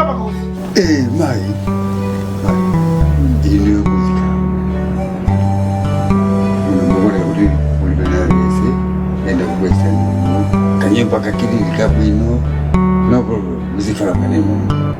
Eh, mayi mayi, ine muzikhala muno, mukuona kuti muli penalese enda kubwesa kanyumba kakilili kabwino, no problem, muzikhala mene muno.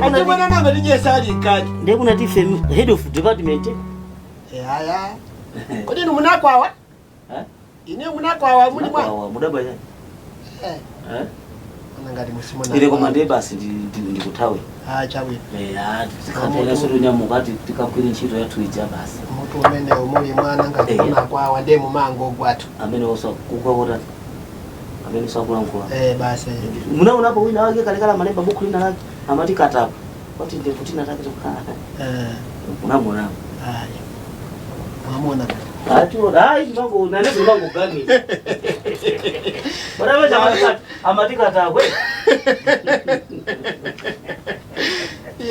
Achimwene nanga tijesalikati. Ndekuti ife head of department. Aya, kodi inu munakwawa? Eh? Ine munakwawa muli mwa Mwa mudabwa yani. Eh. Eh? Ngati musimuna. Ile koma ndiye basi ndikuthawe. Ah, chabwino. Eh, ah, tikatera sotunyamuka tikagwire ntchito yathu ija basi. Mutu umene umuli mwana ngati Eh. munakwawa ndiye mumango gwatu. Amene osakukakota, amene osakulankhula. Eh, basi. Munaonapo wina wake kalekala malemba buku lina lake amati katapa kwati ndekutina take tokhala. Eh. Unamuonapo? Aya, mwamona? Ati ayi mango nane mango gani. Bwana amati katakwe.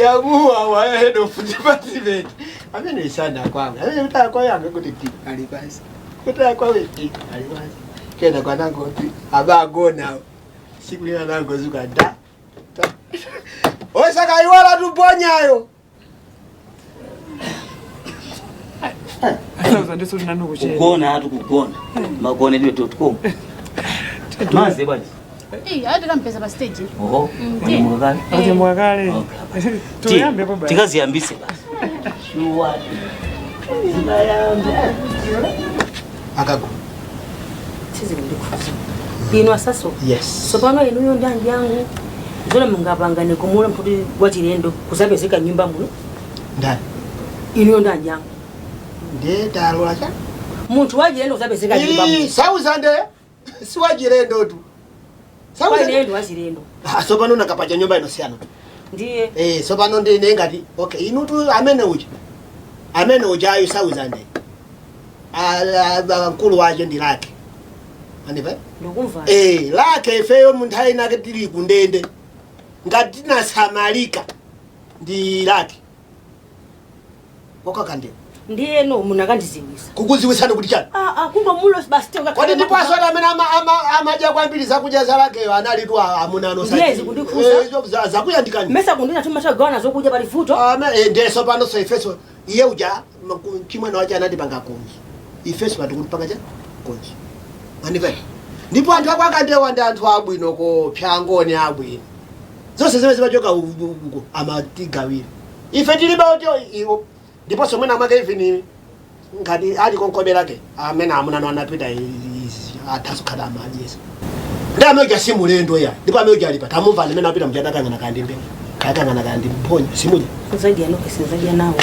Yamuwa wa head of department amene isana kwangu, amene kuti akwayange kuti ti ali basi, kuti akwawe ti ali basi, kena kwanangoti abagona siku lina nangozuka da da. Osakaiwala tuponyayo. Asauza ndiso tinanukuchera. Kugona atu kugona. Magonedwe .com. Maze bwana. Eh, ati kampeza pa stage. Oho. Mm. Mwanyamukakale. Achimwakale. Okay. Tuyambepo basi. Tikaziyambise basi. Shuwa. Zikayambe. Akago. Sizikundikhuza inu asaso. Yes. Sopano inuyo ndi anjangu zona mungapangane kumula mputi wachilendo kusapezeka nyumba muno? Ndani? Inuyo ndi anjangu. Ndiye talola cha munthu wachilendo kusapezeka nyumba muno. Sauzande siwachilendo tu. Kwa ineyo wachilendo. Ah, sopano nakapacha nyumba inosiyana. Ndiye. Eh, sopano ndine ngati okay, inu tu amene uja, amene uja ayu sauzande mkulu wache ndi lake andipa. Ndikumva. Eh, lake ifeyo munthawi inake tili kundende ngati tinasamalika ndi lake kokakandeo. Ndiyeno munakandiziwisa. Kukuziwisani kuti chani? Ah ah, kungomulo basi. Kodi ndipo aswati amene amadya kwambiri zakudya zalakeyo anali tu amuna ano. Ndiye zikundikhuza. Zakuyandikani. Mesa kundina tumachagawana zokudya pali vuto. Ndeso pano so ifeso iye uja chimwene wache anatipanga konzi, ifeso patikutipanga cha konzi andipena. Ndipo anthu ako akandewa ndi anthu abwino ko pyangoni abwino, zonse zimene zimachoka uko amatigawira ife tilibe oti iwo. Ndiponso mwina mwake even ngati ali konkobe lake amene amunano anapita athasukhala amadyesa ndi amene uja si mulendo ya. Ndipo amene uja alipa tamumva amene apita mchadakangana kandi mbewu kayakangana kandi mphonyo simuja. Nzadya noke, sinzadya nawo.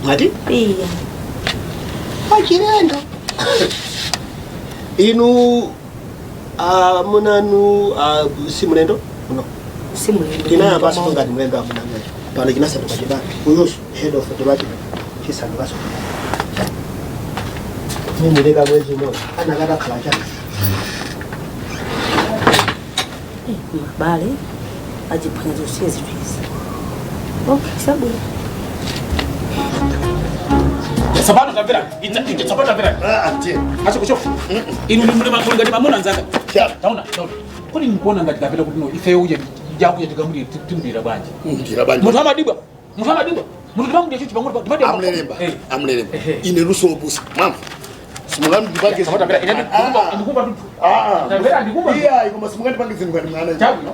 Ngati iya. Pachilendo inu amunanu si mulendo uno. Si mulendo. Tinaya basi ngati mulendo amunanu pano chinasanduka chibaki uyusu head of department chisandukaso mimileka mwezi umodzi anakatakhala chake. Mabale ajiphwanya zosiye zinthu izi. Okay, sabwino. Tsopano tamvera, tsopano tamvera. Acho kucho. Inu ni muli muli ngati mamuna nzanga. Taona, taona. Kodi nikuona ngati kapena kuti no ife uje jakuja tikamuli timulira bwanji. Ndira bwanji. Munthu amadibwa. Munthu amadibwa. Munthu timamudya chichi pang'ono pa. Amlelemba. Eh. Amlelemba. Ehe. Ine luso obusa. Mama. Simungandipange. Tsopano tamvera, ine ndikumva ndikumva tu. Ah. Tamvera ndikumva. Iya, koma simungandipange zinthu ngati mwana. Chabwino.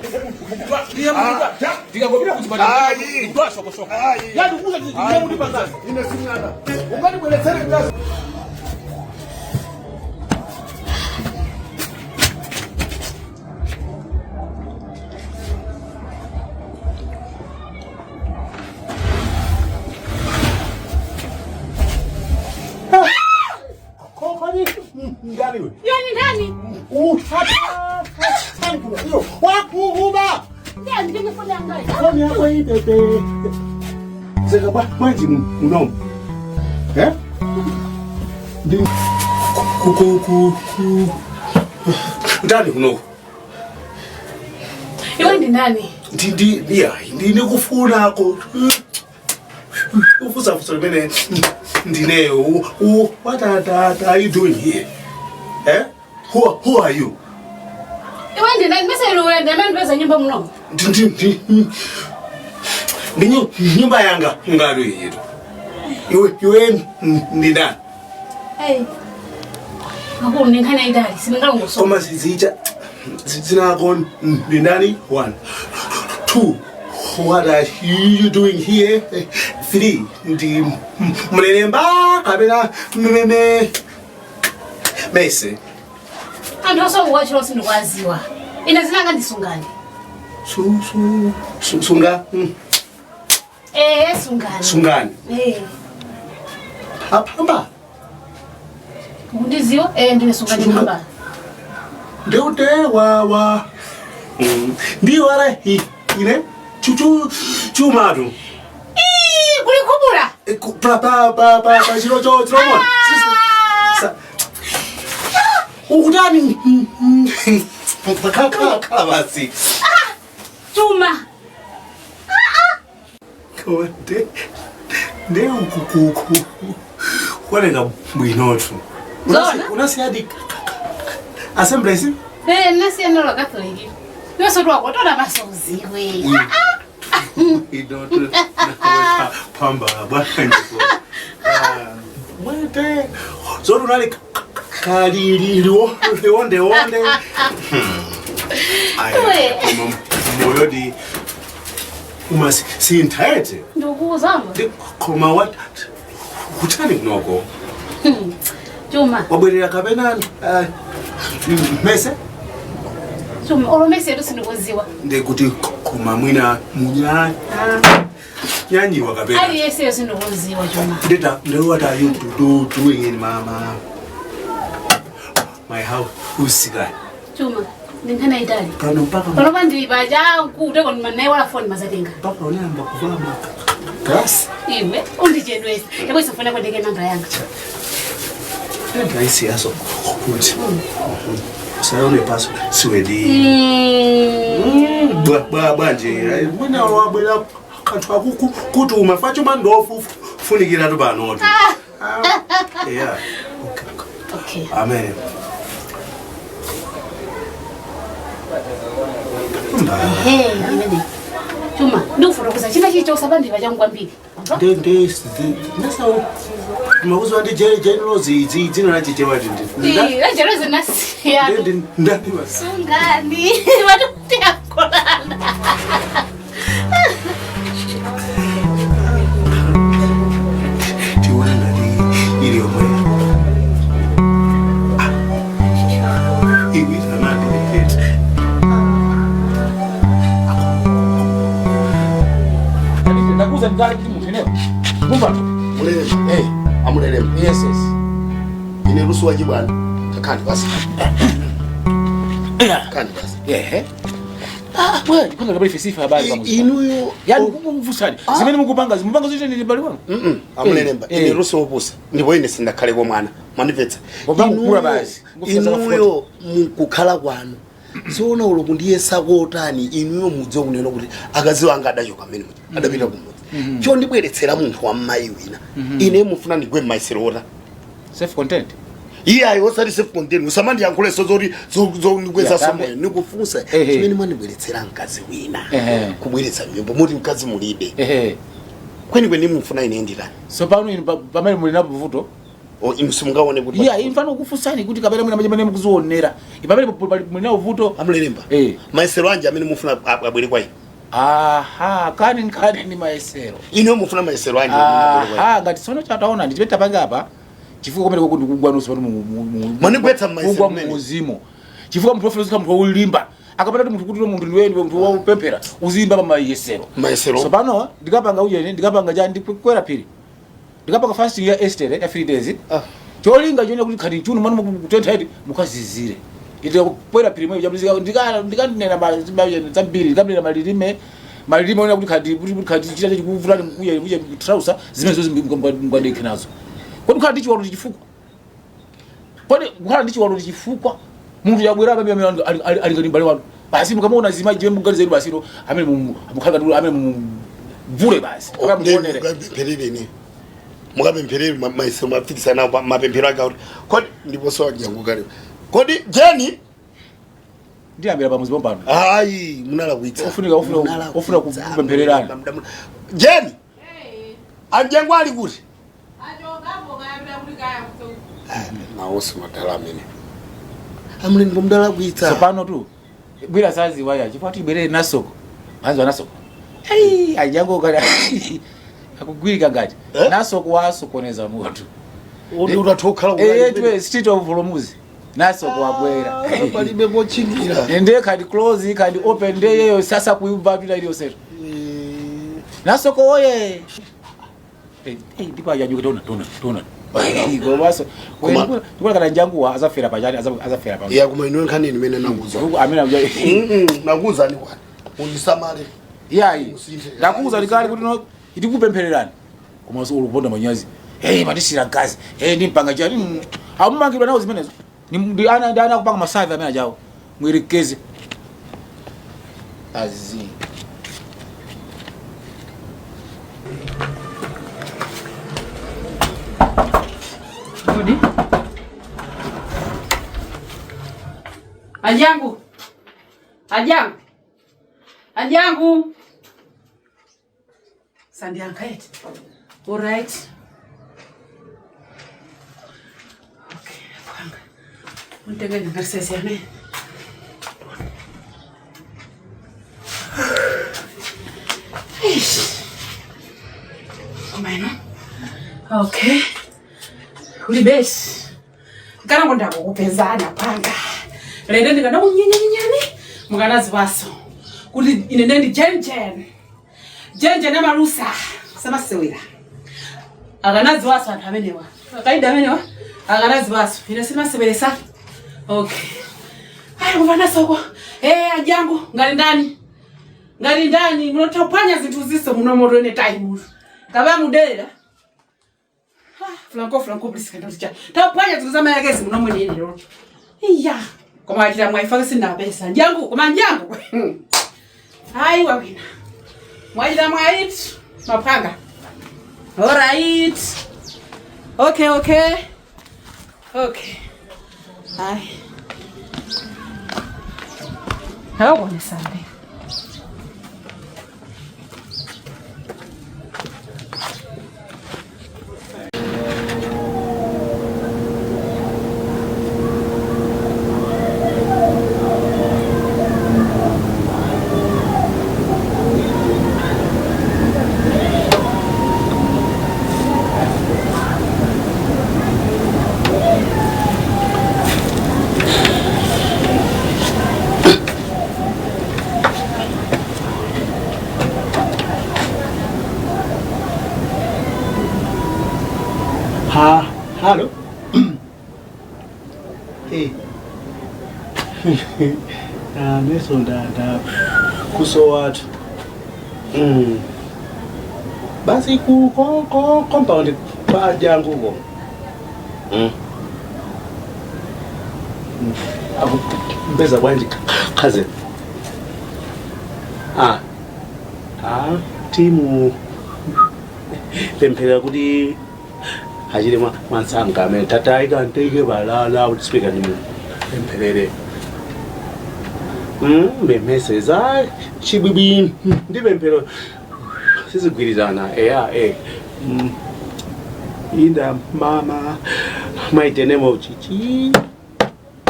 Tikangopita kuchipatala. Ayi. Kutwa shoko shoko. Ayi. Ya ndikuuza ndikuti pangazi. Ine si mwana. Ungandibweretsere mkazi. Ndani we. Yani ndani? Wakuhuba. Ndani ndenge foni yangu. Foni yako hii pepe. Seka bwanji munomu. Eh? Ndi ku ku ku ku ndani kunoko? Iwe ndi ndani? Ndi ndi iya ndine kufunako. Ufusa limene ndineyo. What are you doing here? Eh? Who are you? Iwe ndi ndani? Mese iwe ndi amene ndipeza nyumba muno. Ndi ndi ndi nyumba yanga ngalo yetu. Iwe ndi ndani? Hey. Akulu ndi nkhani yayitali, sindingalongosola. Koma zicha zinako ndi ndani? 1 2 What are you doing here? 3 Ndi mlelemba kapena mmeme mese. Anthu osokuwachira sindikuwaziwa. Ine zinanga ndisungani. Su su su sunga. Eh, sungani. Sungani. Eh. Apamba. Undiziwa? Eh, ndine sungani Sunga. pamba. Ndeute wa wa. Ndiyo ara hi ine chuchu chumatu. Ii, kulikhumula. Pa pa pa pa pa chiro cho chiro. Sa. Ukutani? Khala khala basi. Chuma. Konde. Nde ukukuku. Kwalenga bwinotu. Zona? Unasiyadi assemblies? Eh, nasiya la Catholic. Iwe sotwako tona masoziwe. Inotu. Pamba bwanji. Mwete. Zoru nali kalili liwonde wonde. We. Moyo di umasi sinthaete. Ndikukuuzamba. Koma what? Kutani kunoko? Chuma. Wabwerera kapena mese? Chuma, olomese yetu sindikuziwa. Ndekuti koma mwina munya nyanyiwa kapena. Ali yese sindikuziwa chuma. Ndeta what are you do doing in mama my house usika. Chuma, ndinkhana itali. Pano mpaka Panopa ndili paja nkuteko naye wala foni mazatenga. mpaka unayamba kuvaa glass. Iwe undichedwesa. Yabo isofuna kwendeke namba yanga. Ndaisi yaso kuti. Usaone paso siwedi. Bwa bwanje. Mwina wabwera kanthu akuku kuti umafacho mandofu funikira tu panotu. Yeah. Okay. Okay. Amen. Hey, imene. Chuma, ndikufuna kuza china chicho usabandira changu kwambiri. Ndi nasa makuzo ndi general dzina la chichewa ndi. Eh, general nasiya. Ndi ndani basi. Sungani, watu yakolana. Tiwana ngati ili yomwe. Iwi anadi. Ndakuza ndikale kuti munthu eneyo. Mumva? Mulelemba. Eh. Amulelemba. Yes, yes. Ine lusu waji bwana. Kakhani basi. Kakhani basi. Ehe. Ah, bwana, kwanza kabla fesifa habari kama. Inuyo yani kumvusani. Zimene mukupanga, mupanga zote ndi bali wangu. Amulelemba. Ine lusu wopusa. Ndipo ine sindakhale kwa mwana. Mwandipetsa. Kukula basi. Inuyo mukukhala kwanu. Siona ulo kundiyesa kotani inuyo mudzo kunena kuti akazi wanga adachoka amene muja. Adapita kumudzi. Chondibweretsera munthu wa mmayi wina. Ine mufuna ndigwe mmayiserota. Self content. Iye ayi osati self content. Usamandiyankhulenso zoti zondikweza somoyo. Ndikufunsa chimene mwandibweretsera mkazi wina. Kubweretsa nyumba muti mkazi mulibe. Kwenikweni mufuna ine nditani. So pano inu pamene muli napo vuto. O inu simungaone kuti. Iya, imfano kufunsani kuti kapena mwina mene mukuzionera. Ipamene muli napo vuto. Amulelemba. Maisero anje amene mufuna abwere kwa ine. Aha, kani kani ni maesero. Ine mufuna maesero anje. Aha, ngati sono chataona ndichipeta panga apa. Chifukwa kumene kuti kugwa nusu pano manigwetsa maesero kugwa muzimo. Chifukwa munthu ofuna munthu wolimba. Akapata kuti munthu kuti munthu ndiwe ndiwe munthu wopemphera uzimba pa maesero. Maesero. So pano ndikapanga uje ndikapanga cha ndikwera phiri. Ndikapanga fasting ya Esther ya 3 days. Cholinga chone kuti khati chunu manu mukutentha iti mukazizire. Ite kwera phiri mwe jamuzika ndikanena zambiri ndikanena malilime malilime ona kuti khati chita chikuvulani mkuya kuja trouser zimene zozi mngwadekhe nazo. Kodi khati chiwalo chifukwa. Kodi kukhala ndi chiwalo ndi chifukwa munthu yabwera apa amene ali ngati m'bale wanu basi mukamaona zimayi jiwe muganize basi no amene mukhala ngati amene muvule basi akamuonere. Mukapempherereni, mukapempherere maisero mapikisana mapemphero ake akuti kodi ndiponso wajangu kale kodi jeni Ndiyambira pamuzi pompano. Hayi, munalakwitsa. Ofuna kupemphererana. Jeni, anjangu ali kuti nawonso madala amene amuleni mudalakwitsa. Tsopano tu bwira sazi waya chifukwa tibwerere nasoko anzi nasoko. Ei, ajango kana akugwirika ngati Eh? nasoko wasokoneza munthu. Odi utatokhala. Eh, tuwe street of Volomuzi nasoko wabwera. Palibe pochingira. Ndiye khadi close, khadi open, ndiye yeyo sasa kuimba bila iliyosera nasoko oye. Eh, eh, ndipo ajanjuka tona tona tona komaso ndikuona kana njanguwa azafera pachani azafera pa. Ya, koma ino nkhani imene nakuza. Amene Nakuuzani kwani undisamale. Iyayi. Musinthe. Ndakuuza likali kuti no itikupemphererani komanso uli kuponda manyazi. Hey, mandisira mkazi, hey, ndimpanga chani. Amumangidwa nawo zimenezo. Ndi ana kupanga masavi amene ajawo mwirekeze azi. Kodi. Ajangu. Ajangu. Ajangu. Sandianka eti. All right. Okay, panga. Untenge ngasese ame. Eish. Kumeno. Okay. Uli besi. Kana ndakukupezana panga. Lero ndikada kunyenyenyenyani mukanaziwaso. Kuti ine ndi jenjen. Jenjen amalusa samasewera. Akanaziwaso anthu amenewa. Akaida amenewa akanaziwaso. Ine simaseweresa. Okay. Ayi kumva soko. Eh, ajangu ngati ndani? Ngati ndani munothaphwanya zinthu ziso muno moto ene time. Kaba mudelera. Flanco flanco please kanda ticha. Taphwanya zinthu zamayakezi muno mwene ine lero. Iya. Koma achita mwaifaka sindapesa. Njangu koma njangu. Hayi wawina. Mwachita mwait. Maphanga. All right. Okay. Okay. Hayi. Awubone sambe. Ha, halo. Eh. Neso nda kuso watu. Basi ku ko compound pa jangu ko. Aku mbeza bwanji cousin. Ah. Ah, timu pemphera kuti achite mwansanga amene tataika nteke balala kuti speaker ni pempherere. Memeseza chibibi ndi pemphero sizigwirizana eya eh. In the mama mighty name of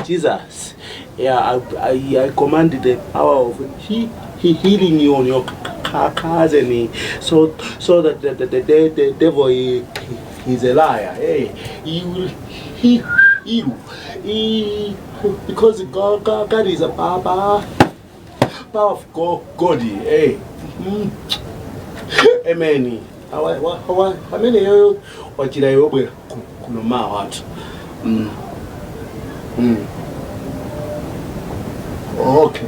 Jesus. Yeah, I command the power of he healing you on your cousin so that the devil is a liar. Hey, he will heal you. He, because God is a power of God. Hey. Amen. Awa amene yoyo wachira yobwera kuno ma watu. Okay.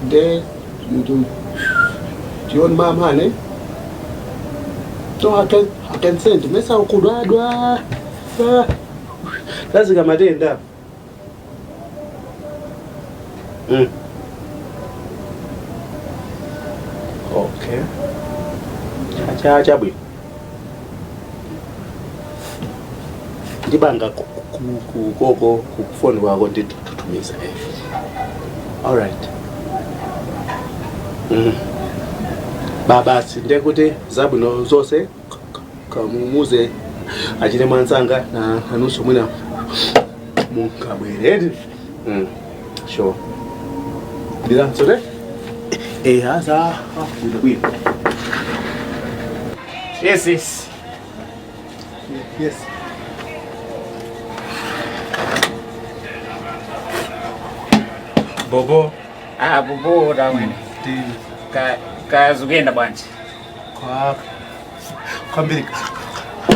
Then you do do you want my money? No, I can send. Mesa ukudwadwa. Lazika matenda. Okay. Cha chabwino. Ndibanga kukoko kufoni kwako nditutumiza. All right. Babasi ndekuti zabwino zonse kamumuze achite mwansanga na anusu mwina munkabwerere. Sure. Ndiranzore? Aza bwino bwino. Yes, yes. Yes. Bobo. Ah, bobo ramwene. Ka kazugenda bwanji. Kwa kwambiri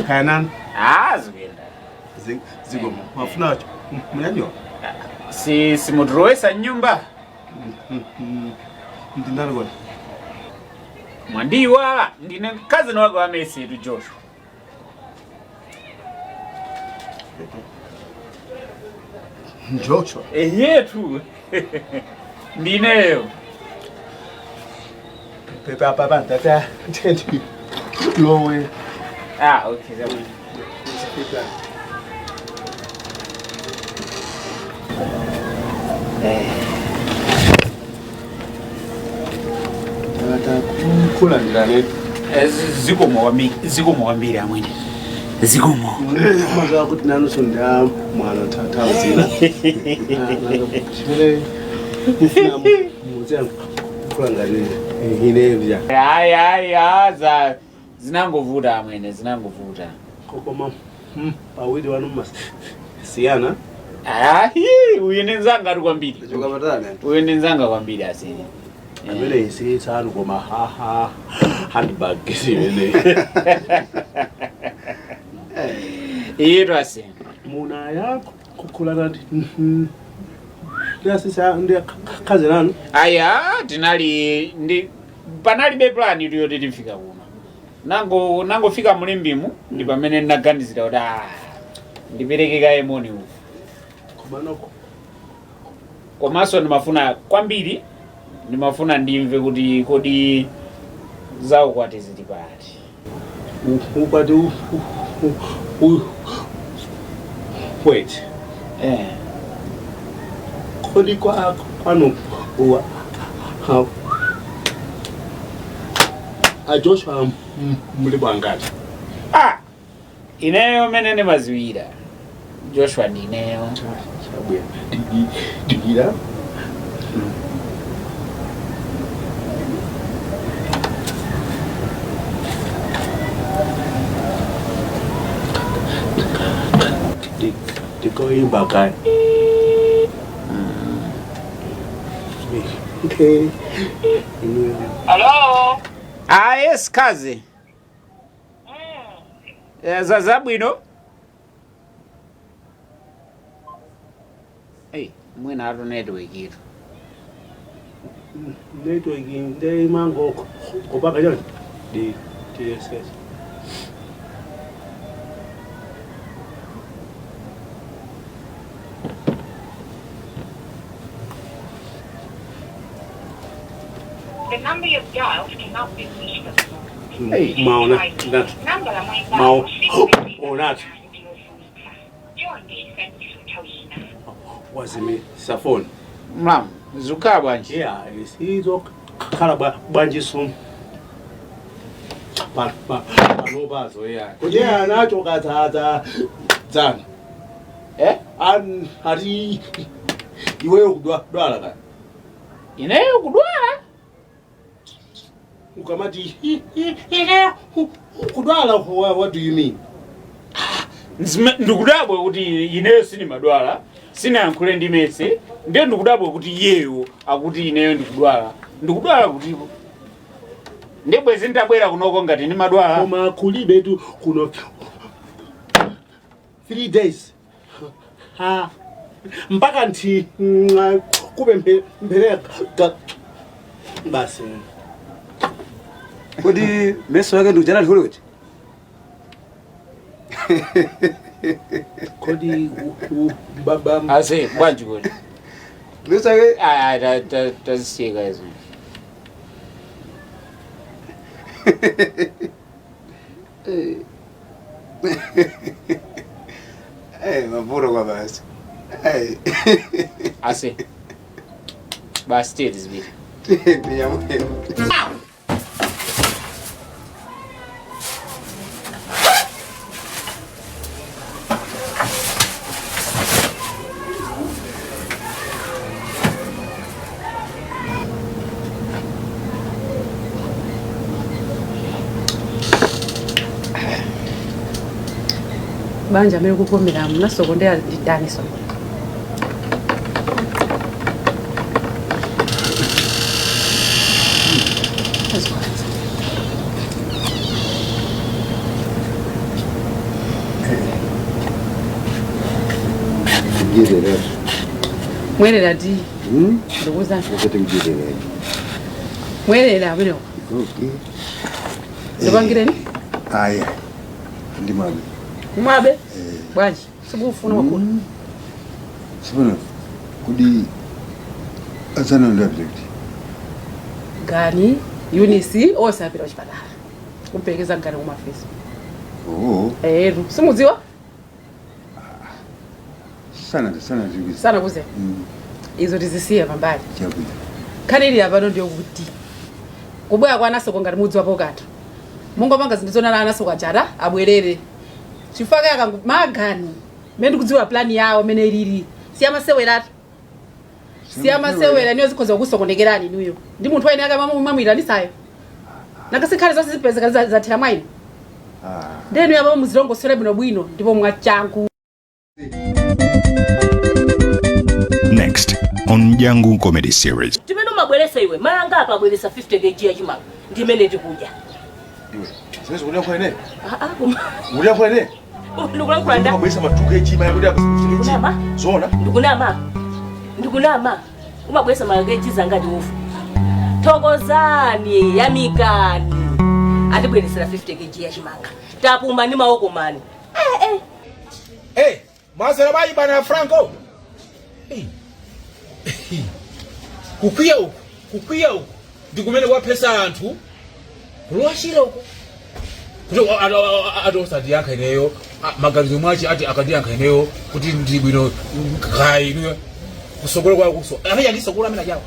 kayanani. Ah, zugenda. Zigoma. Mafuna mnyanyo? Si simudrowesa nyumba. Ndinani kona? Mwandiwa ndine cousin wako wa Messi tu Joshua. Joshua. Yetu. Ndineyo. Pepe papa tata tendi. Lowe. Ah, okay. Zabwino. Tata kulandira ne. Zikomo wambiri amwene. Zikomo. Mazuva kuti nanusu nda mwana tata uzina. Chimene mufuna mudzi yangu kulangarira. Ine vya. Ayi ayi aza zinangovuta amwene zinangovuta. Kokoma pawiri wanu masiyana. Ayi uyu ndi nzanga ari kwambiri. Uyu ndi nzanga kwambiri asini. Amene isi tsanu koma ha ha handbag imene. Iro asini. Muna yako kukulana ndi ndasisa ndi kazi nanu. Aya tinali ndi panalibe plan yoti tifika kuno. Nangofika mulimbimu ndi pamene ndinaganizira kuti ndipereke kaye moni uku. Komanoko. Komanso ndimafuna kwambiri ndimafuna ndimve kuti kodi zaukwati zili pati. Ukwati wait. Kodi kwa kwanu a Joshua muli bwangati. Ah! Ineyo mene ndimaziwira. Joshua ndineyo. Chabwino. Dikira. Ndikoimba kaya. Okay. Hello. Ah, yes, kazi. Zabwino. Hey, mwina atu network itu. Network ndeyimango kupaka chani? D TSS. The number you've dialed cannot be reached at the moment. Maona that Mao onat wazimi safoni. Mlam, zuka bwanji. Yeah, isizo khala bwanji sum. Pa pa panobazo yeah. Kuti anacho katata dzana. Eh? An ari iweyo kudwala ka. Ineyo kudwala? Ukamati kudwala what do you mean? Ndikudabwa kuti ineyo sinimadwala, sinayankhule ndi Messi, ndiye ndikudabwa kuti iyeyo akuti ineyo ndikudwala. Ndikudwala kutipo. Ndibwezi ndabwera kunoko ngati ndimadwala. Koma kulibe tu kuno 3 days. Ha. Mpaka nti kube mpeleka basi. Kodi meso yake ndikujana ndikule kuti? Kodi baba Ase bwanji kodi. Lusake Ah, tazisiyeka izo. Eh, mavuto kwa basi. Eh. Ase. Basi tiye tizipita. Ndinyamwera. Banja amene kukomera munasokondera ndi ndani soko? Kudyerera. Mwerera ti ndikuza Ukati kudyerera. mwerera amenewo. Okay. Ndipangireni. Aya. Ndimwabe. Mwabe bwanji sikufuna wakula. Sibona kudi azana ndapita kuti. Gani Eunice onse apita kuchipatala kumperekeza Gani kumafeso. Oh, Eru simudziwa. sana sana zikuzi. Sana kuze izo tizisiye pambali. Chabwino. Nkhani ili apano ndiyo kuti kubwera kwa anasoko ngati mudziwapo kanthu mungopanga zinthu zonala anasoko ajata abwerere chifukwa akangu magani mmene ndikudziwa plani yawo mmene ilili siyamaseweratu siyamasewera niyo zikhoza kusokonekerani inuyo ndi munthu waine akamamwiranisayo nakasikhale zonse zipezeka zathera mwaino ndenu yapo muzilongosole bwinobwino ndipo mwachangu. Next on Django Comedy Series. Timene umabweresa iwe malanga apa abweresa 50 kg yachimanga ndimene tikudya. Iwe, sasa uliyankhula ine? Ah, ah, koma Uliyankhula ine? ndikulankhula nda Umabweresa ma 2 kg maya kuti apa 50 kg. Ndikunama. Zona? Ndikunama, ndikunama. Umabweresa ma kg zangati ufu? Thokozani, yamikani, atibweresera 50 kg yachimanga, tapuma ndi maoko mani. Hey, mwasera bayi bana Franco. Hey. Kukwiya uku, kukwiya uku. Ndikumene kwaphesa anthu. Kulwashira uku. Kuti ati osatiyankha ineyo, maganizo mwachi ati akandiyankha ineyo kuti ndi bwino kai inuyo. Kusokolo kwa kuso. Amene andisokolo amene ajawo.